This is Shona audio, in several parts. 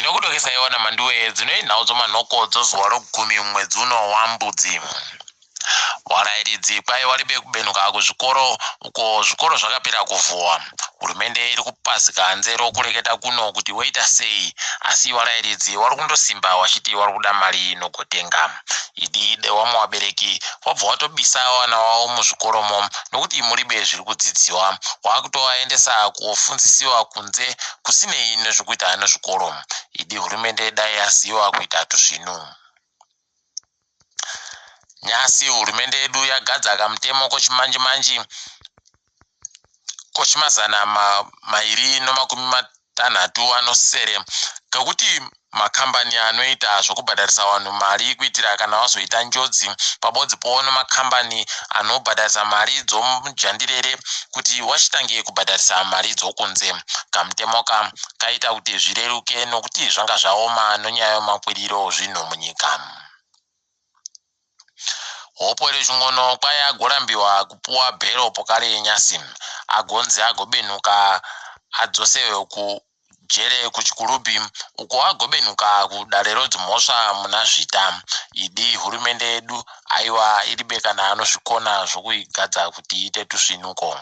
Tinokudokesai wana Manduwe dzino inhau dzomanhoko dzozuva rogumi mumwedzi uno waMbudzi. Warairidzi kwai waribe kubenuka kuzvikoro uko zvikoro zvakapera kuvhuwa. Hurumende iri kupazika nzero kureketa kuno kuti woita sei, asi warairidzi wari kundosimba wachiti wari kuda mari inogotenga. Idi wamwe wabereki wabva watobisa wana wavo muzvikoromo nokuti muribe zviri kudzidziwa, wakutovaendesa kofundzisiwa kunze kusinei nezvokuita nezvikoro. Idi hurumende dai yaziva kuita tuzvinu. Nyasi hurumende yedu yagadza kamutemo kochimanji-manji kochimazana mairi nomakumi matanhatu anosere kekuti makambani anoita zvokubhadharisa vanhu mari kuitira kana vazoita njodzi pabodzi po nomakambani anobhadharisa mari dzomujandirere kuti wachitange kubhadharisa mari dzokunze. Kamutemo ka kaita kuti zvireruke nokuti zvanga zvaoma nonyaya yomakwiriro ozvinhu munyika. Hopewell Chin'ono kwai agorambiwa kupuwa bhero pokare nyasi agonzi agobenuka adzosewe kujere kuChikurubi uko agobenuka kudare rodzimhosva muna Zvita. Idi hurumende yedu aiwa iribe kana anozvikona zvokuigadza kuti iite tusvinuko.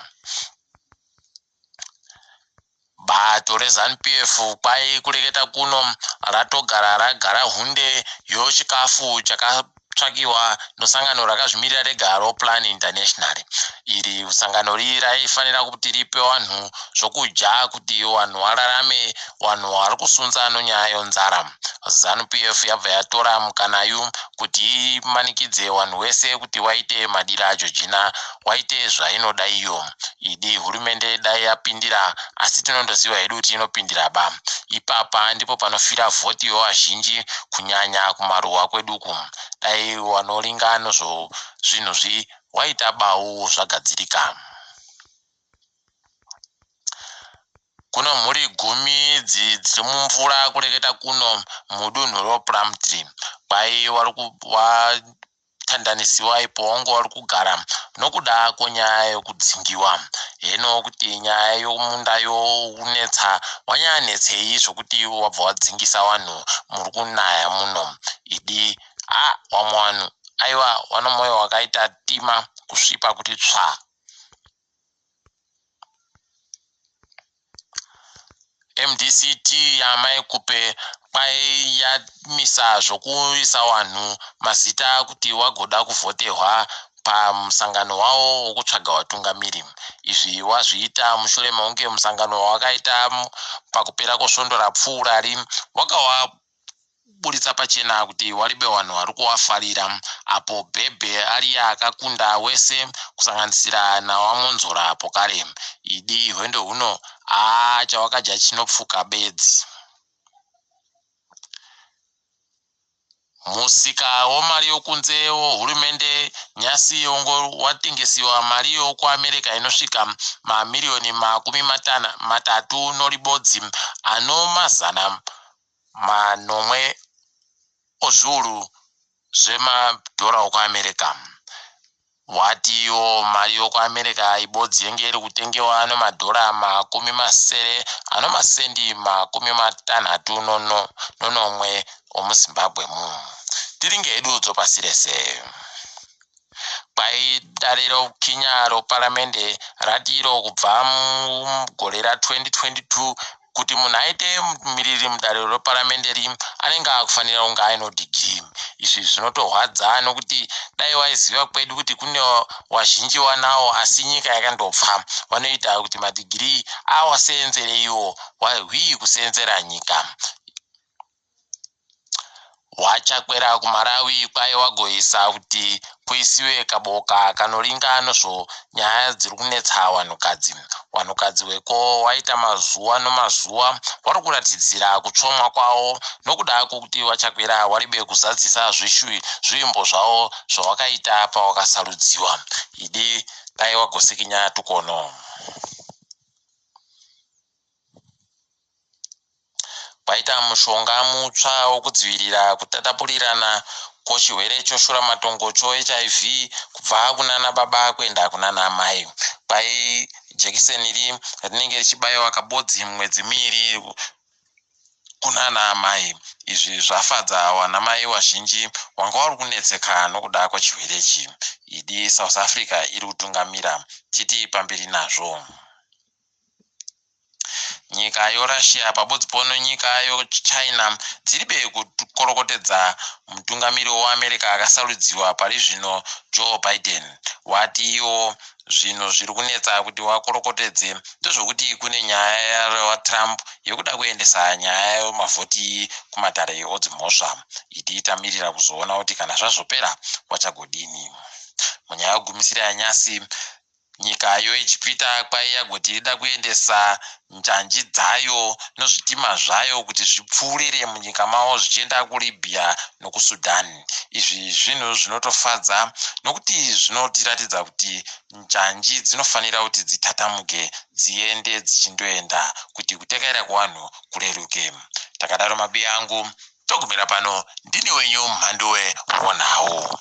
Bato reZanu PF kwai kureketa kuno ratogara ragara hunde yochikafu chakatsvakiwa nosangano rakazvimirira rega roPlan International. Iri sangano ri raifanira kuti ripe vanhu zvokudya kuti vanhu vararame vanhu vari kusunza nonyaya yonzara. Zanu PF yabva yatora mukanayu kuti imanikidze vanhu wese kuti waite madira aJojina waite zvainoda iyo. Idi hurumende dai yapindira asi tinondoziva hedu kuti inopindira ba. Ipapa ndipo panofira vhoti yovazhinji kunyanya kumaruwa kwedu uku. Dai wanoringa nozvo zvinhu zvi waita bau zvagadzirika. Kuno mhuri gumi dziri mumvura kureketa kuno mudunhu roPlumtree. Kwai wari watandanisiwa ipo wange wari kugara nokuda kwenyaya yokudzingiwa. Heno kuti nyaya yomunda yokunetsa wanyanetsei zvokuti wabva wadzingisa vanhu muri kunaya muno. Idi a wamwe vanhu aiwa vano mwoyo wakaita tima kusvipa kuti tsvaa. MDCT yaAmai Khupe kwai yamisa zvokuisa vanhu mazita kuti vagoda kuvhotehwa pamusangano wavo wokutsvaga vatungamiri. Izvi wazviita mushure mekunge musangano wawakaita pakupera kwesvondo rapfuurari wakawa Kuburitsa pachena kuti waribe wanhu warikuwafarira apo Bhebhe ariye akakunda wese kusanganisira nawaMwonzora pokare. Idi hwendo huno haa chawakadya chinopfuka bedzi. Musika womari yokunze wohurumende nyasi watengesiwa mari yokuAmerica inosvika mamiriyoni makumi matatu noribodzi ano mazana manomwe ozviuru zvemadhora okuAmerica. Watiwo mari yokuAmerica ibodzi yenge iri kutengewa nemadhora makumi masere ano masendi makumi matanhatu nonomwe omuZimbabwe mu. Tiringe hedu dzopasi rese. Kwai dare roKenya roparamende rati iro kubva mugore ra 2022 kuti munhu aite mumiriri mudare reparamende ri anenge akufanira kunge aino dhigirii. Izvi zvinotorwadza nokuti dai waiziva kwedu kuti kune wazhinji wanawo asi nyika yakandopfa. Vanoita kuti madhigirii awaseenzere iwo hwii kuseenzera nyika. Wachakwera kuMalawi kwai wagoisa kuti kuisiwe kaboka kanoringa nozvonyaya dziri kunetsa vanhukadzi. Vanhukadzi weko waita mazuva nomazuva wari kuratidzira kutsvomwa kwavo nokuda kwokuti vaChakwera waribe kuzadzisa zvivimbo zvavo zvawakaita pawakasarudziwa. Idi dai wagosikinya tukono. Kwaita mushonga mutsva wokudzivirira kutatapurirana kwochirwere choshuramatongo choHIV kubva kunana baba kuenda kunana amai. Kwai jekiseni iri rinenge richibaiwa kabodzi mumwedzi miiri. Kunana amai. Izvi zvafadza wanamai wazhinji wanga wari kunetseka nokuda kwechirwere ichi. Idi South Africa iri kutungamira, titi pamberi nazvo. Nyika yoRussia pabodzi pono nyika yoChina dziri be kukorokotedza mutungamiri weAmerica akasarudziwa pari zvino Joe Biden. Wati iwo zvinhu zviri kunetsa kuti wakorokotedze ndezvokuti kune nyaya yaTrump yekuda kuendesa nyaya yemavhoti iyi kumatare odzimhosva. Idi tamirira kuzoona kuti kana zvazopera wachagodini. Munyaya yogumisira yanyasi, nyika yoEgipita kwai yagoti ida kuendesa njanji dzayo nozvitima zvayo kuti zvipfuurire munyika mavo zvichienda kuLibya nokuSudan. Izvi zvinhu zvinotofadza nokuti zvinotiratidza kuti njanji dzinofanira kuti dzitatamuke dziende dzichindoenda kuti kutekaira kwevanhu kureruke. Takadaro mabiya angu, togumira pano. Ndini wenyu Mhanduwe Wonhau.